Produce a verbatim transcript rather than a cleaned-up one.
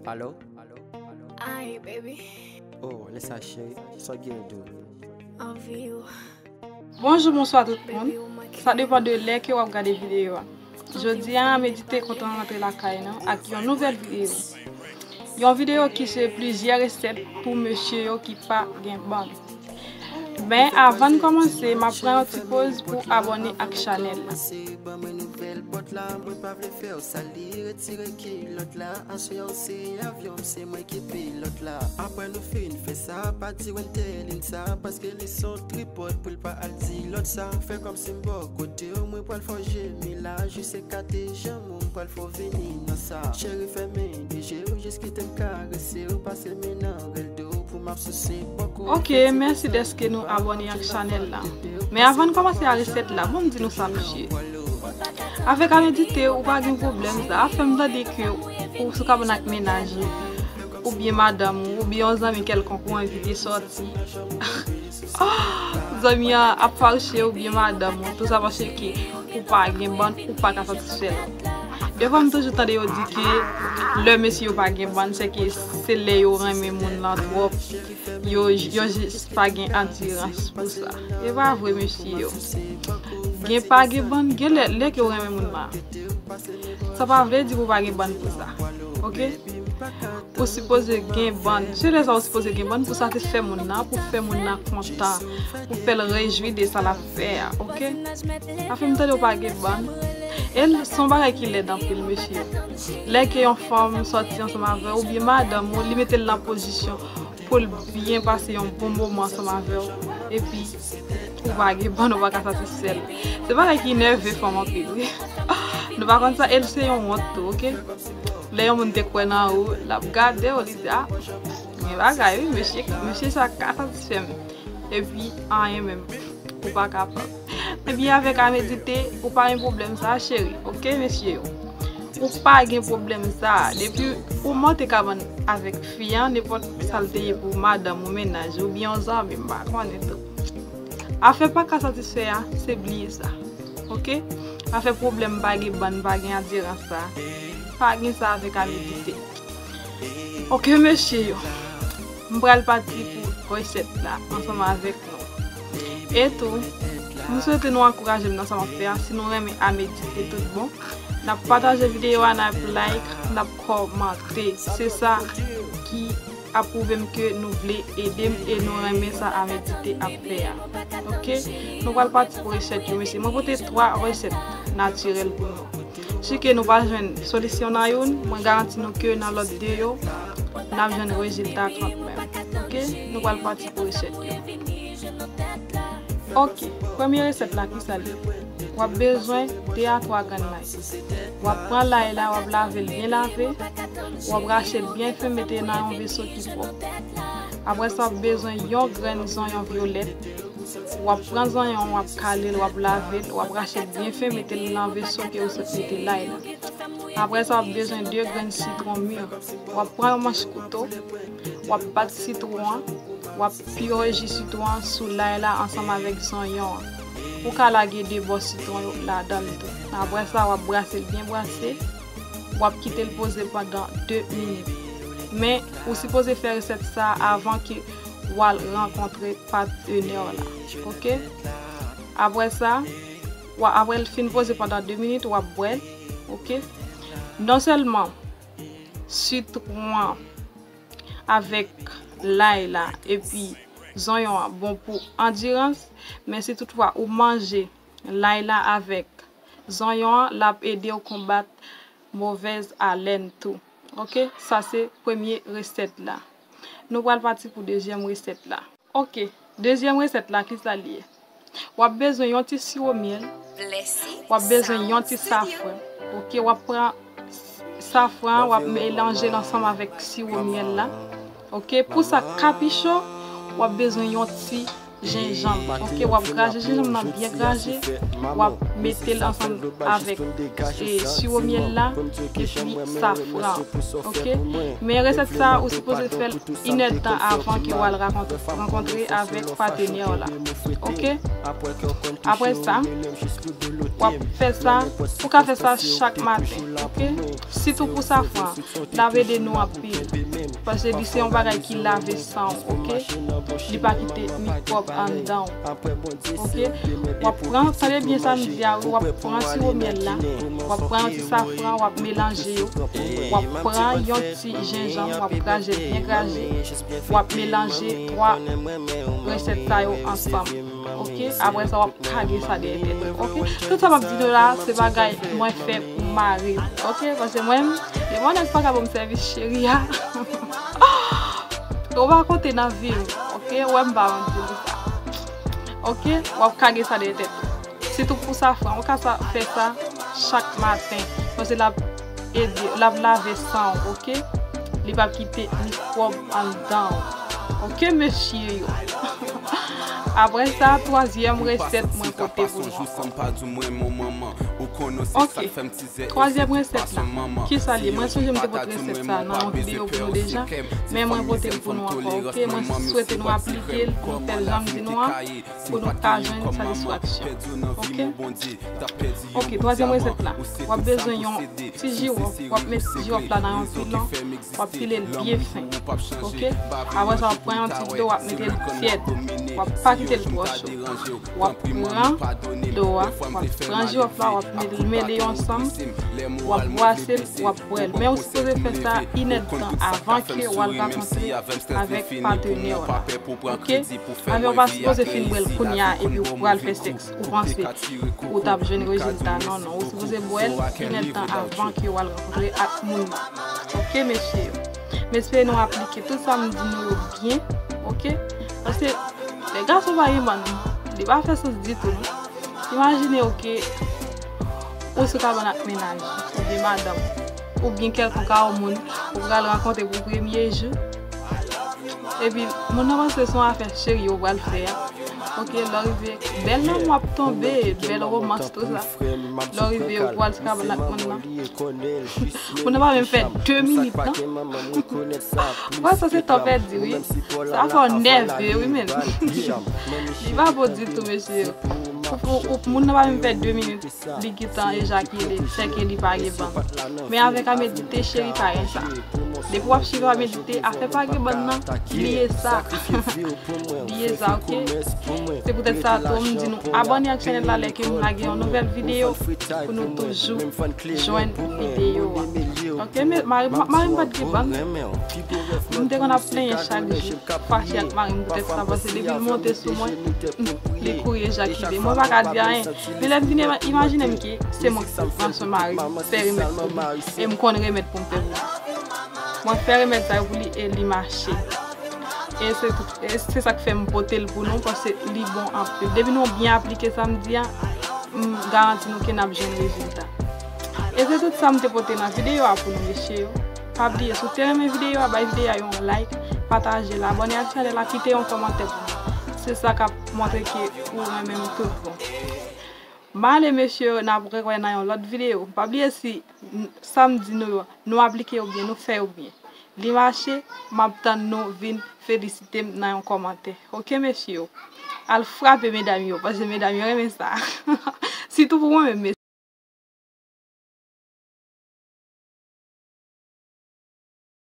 Alo? Ay, baby. Oh, lè sa cheri, sa w gen dou? Anvi w. Bonjou, bonswa tout moun. Sa depann de lè ke w ap gade videyo a. Jodi a, Amedite kontan rantre lakay nou ak yon nouvèl videyo. Yon videyo ki se plizyè resèt pou mesye yo ki pa gen bann. Men avan n kòmanse, m ap pran yon ti poz pou abòne ak chanèl la. Ban mwen nouvèl bòt la, mwen pa vle fè w sal li, retire kilòt la. Aswè w se avyon m, se mwen ki pilòt la. Apre nou fin fè sa, pa di w entèlin sa, paske li se yon tripòt pou l pa al di lòt sa. Fè kòmsi m bò kote w, mwen pral fè w jemi la, jis ekate janm ou, m pral fè w vini nan sa. Cheri fèmen de je w, jis kite m karese w, pase men nan rèl do w pou m ap souse bòk ou. Ok, mèsi dèske nou abòne ak chanèl la. Men avan n kòmanse a resèt la, bon m di nou sa mesye. Avèk Amedite, ou pa gen pwoblèm sa. Afè m tande ke ou sou kabann ak mennaj ou, oubyen madanm ou, oubyen yon zanmi kèlkonk ou envite sòti. Zanmi an ap fache oubyen madanm ou, tou sa paske ou pa gen bann, ou pa ka satisfè l. Defwa m toujou tande yo di ke lè mesye yo pa gen bann, se ke se lè yo renmen moun lan twòp, yo, yo jis pa gen andirans pou sa. E pa vre mesye yo. Gen pa gen bann, gen lè, lè ke w renmen moun lan. Sa pa vle di pou w pa gen bann pou sa. Ok? Ou sipoze gen bann. Se lè sa ou sipoze gen bann pou satisfè moun nan, pou fè moun nan kontan, pou fè l rejwi de sa l ap fè a, ok? Afè m tande w pa gen bann. E l se yon bagay ki lèd anpil, mesye. Lè ke yon fanm sòti ansanm avè w, oubyen madanm ou, li mete l nan pozisyon pou l byen pase yon bon moman ansanm avè w, epi ou pa gen bann, ou pa ka satisfè l. Se bagay ki nève fanm anpil, wi. Nou pa konn sa, e l se yon wont tou, ok? Lè yon moun te kwè nan ou, l ap gade w, li di, a, gen bagay, wi, mesye, mesye sa ka satisfè m. Epi, anyen menm, ou pa kapab. Ebyen, avèk Amedite, ou pa gen pwoblèm sa, cheri, ok, mesye yo? Ou pa gen pwoblèm sa. Depi ou monte kabann avèk fi an, nenpòt sa l te ye pou madanm ou, mennaj ou, oubyen yon zanmi, m pa konnen tou. Afè pa ka satisfè a, se bliye sa. Ok? Afè pwoblèm pa gen bann, pa gen adirans sa. Pa gen sa avèk Amedite. Ok, mesye yo. M pral pati pou resèt la ansanm avèk nou. E tou, m swete nou ankouraje m nan sa m ap fè a. Si nou renmen Amedite tout bon, n ap pataje videyo a, n ap like, n ap kòmante. Se sa ki ap pwouve m ke nou vle ede m e nou renmen sa Amedite ap fè a. Ok? Nou pral pati pou resèt yo, mesye. Mwen pote twa resèt natirèl pou nou. Si ke nou pa jwenn solisyon nan youn, mwen garanti nou ke nan lòt de yo, n ap jwenn rezilta kanmenm. Ok? Nou pral pati pou resèt yo. Ok, premye resèt la, ki sa l ye? W ap bezwen de a twa grenn lay. W ap pran lay la, w ap lave l byen lave, w ap rache l byen fen, mete nan yon veso ki pwòp. Apre sa, w ap bezwen yon grenn zonyon vyolèt. W ap pran zonyon, w ap kale l, w ap lave l, w ap rache l byen fen, mete l nan veso ke ou sot mete lay la. Apre sa, w ap bezwen de grenn sitwon mi. W ap pran yon manch kouto, w ap bat sitwon an, w ap pire ji sitwon an sou lay la ansanm avèk zonyon an. Ou ka lage de bò sitwon yo ladan l tou. Apre sa, w ap brase l byen brase, w ap kite l poze pandan de minit. Men, ou sipoze fè resèt sa a avan ke w al rankontre patenè w la. Ok? Apre sa, w a, apre l fin poze pandan de minit, w ap bwè l. Ok? Non sèlman sitwon an avèk lay la epi zonyon an bon pou andirans, men si toutfwa ou manje lay la avèk zonyon an, l ap ede w konbat movèz alèn tou. Ok, sa se premye resèt la. Nou pral pati pou dezyèm resèt la. Ok, dezyèm resèt la, ki sa l ye? W ap bezwen yon ti siwo myèl. W ap bezwen yon ti safran. Ok, w ap pran safran, w ap melanje l ansanm avèk siwo myèl la. Ok, pou sa kapicho, w ap bezwen yon ti jenjanm. Ok, w ap graje jenjanm nan byen graje. W ap mete l ansanm avèk e siwo myèl la epi safran, ok? Men resèt sa ou sipoze fè l inèdtan avan ke w al rakontre, rankontre avèk patenè w la, ok? Apre sa, w ap fè sa, ou ka fè sa chak maten, ok? Sitou pou safran, l ap ede nou anpil. Paske li se yon bagay ki lave san w, ok? Li pa kite mikwòb anndan w, ok? W ap pran, tande byen sa m di a wi, w ap pran siwo myèl la, w ap pran yon ti safran, w ap melanje yo, w ap pran yon ti jenjanm, w ap kraze l byen kraze, w ap melanje twa resèt sa yo ansanm, ok? Apre sa, w ap kage sa dèyè tèt ou, ok? Tout sa m ap di nou la, se bagay mwen fè pou mari m, ok? Paske mwen, depi yon nèg pa ka ban m sèvis cheri a, ou pa konte nan vi m, ok? Ou wè m pa manti pou sa, ok? W ap kage sa dèyè tèt ou. Sitou pou safran, ou ka sa, fè sa chak maten, paske l ap ede, l ap lave san w, ok? Li p ap kite mikwòb anndan w, ok, mesye yo? Apre sa, twazyèm resèt mwen pote pou nou ankò. Ok, twazyèm resèt la, kisa l ye? Mwen sonje m te pote resèt sa nan yon videyo pou nou deja, men mwen pote l pou nou ankò, ok? Mwen swete nou aplike l, nou fè l jan m di nou an, pou nou ka jwenn satisfaksyon, ok? Ok, twazyèm resèt la, w ap bezwen yon ti jiwòf, w ap met jiwòf la nan yon pilon, w ap pile l byen fen, ok? Apre sa, w ap pran yon ti dlo, w ap mete l tyèd, w ap pa kite l twò cho. W ap pran dlo a, w ap pran jiwòf la, w ap mele, mele yo ansanm, w ap bwase l, w ap bwè l. Men ou sipoze fè sa inèdtan avan ke w al rakontre avèk patenè w la, ok? Avè w pa sipoze fin bwè l kounye a epi w pral fè sèks. Ou panse ou t ap jwenn rezilta? Non, non. Ou sipoze bwè l inèdtan avan ke w al rankontre ak moun nan. Ok, mesye yo? M espere nou aplike tout sa m di nou yo byen. Ok? Paske lè gason pa gen bann, li pa fè sans ditou, non. Imajine w ke ou sou kabann ak mennaj ou, oubyen madanm, oubyen kèlkonk a yon moun ou pral rankontre pou premye jou. Epi, moun nan panse se yon afè serye ou pral fè a. Ok, lè w rive, bèl lanmou ap tonbe, bèl romans, tout sa. Lè w rive, ou pral sou kabann ak moun nan. Moun nan pa menm fè de minit, non. Ou wè sa se tan pèdi, wi. Sa fè w nève, wi, menm. Li pa bon ditou, mesye. Ou, ou, ou, moun nan pa menm fè de minit. Li gentan ejakile, sèke li pa gen bann. Men avèk a medite, cheri, pa gen sa. Depi w ap chita w ap medite, afè pa gen bann nan, bliye sa. Bliye sa, ok? Se poutèt sa tou, m di nou abòne ak chanèl la, lè ke m lage yon nouvèl videyo, pou nou toujou jwenn videyo a. Ok, men mari, ma-, mari m pa t gen bann. M te konn ap plenyen chak jou, fache ak mari m poutèt sa, paske depi l monte sou mwen, li kouri ejakile. Mwen pa ka di anyen. Men lè m vin ima-, imajine m ke se mwen ki pran swen mari m, fè remèd pou li. E m konn remèd pou m fè pou li. Mwen fè remèd sa yo pou li e li mache. E se tout, e se sa k fè m pote l pou nou, paske li bon anpil. Depi nou byen aplike sa m di a, m garanti nou ke n ap jwenn rezilta. E se tout sa m te pote nan videyo a pou nou, mesye yo. Pa bliye, si w te renmen videyo a, bay videyo a yon like, pataje l, abòne ak chanèl la, kite yon kòmantè pou mwen. Se sa k ap montre ke ou renmen m tout bon. M ale, mesye yo, n ap rewè nan yon lòt videyo. Pa bliye si n-, sa m di nou yo, nou aplike yo byen, nou fè yo byen. Li mache, m ap tann nou vin felisite m nan yon kòmantè. Ok, mesye yo? Al frape medam yo, paske medam yo renmen sa. Sitou pou mwen menm, mesye.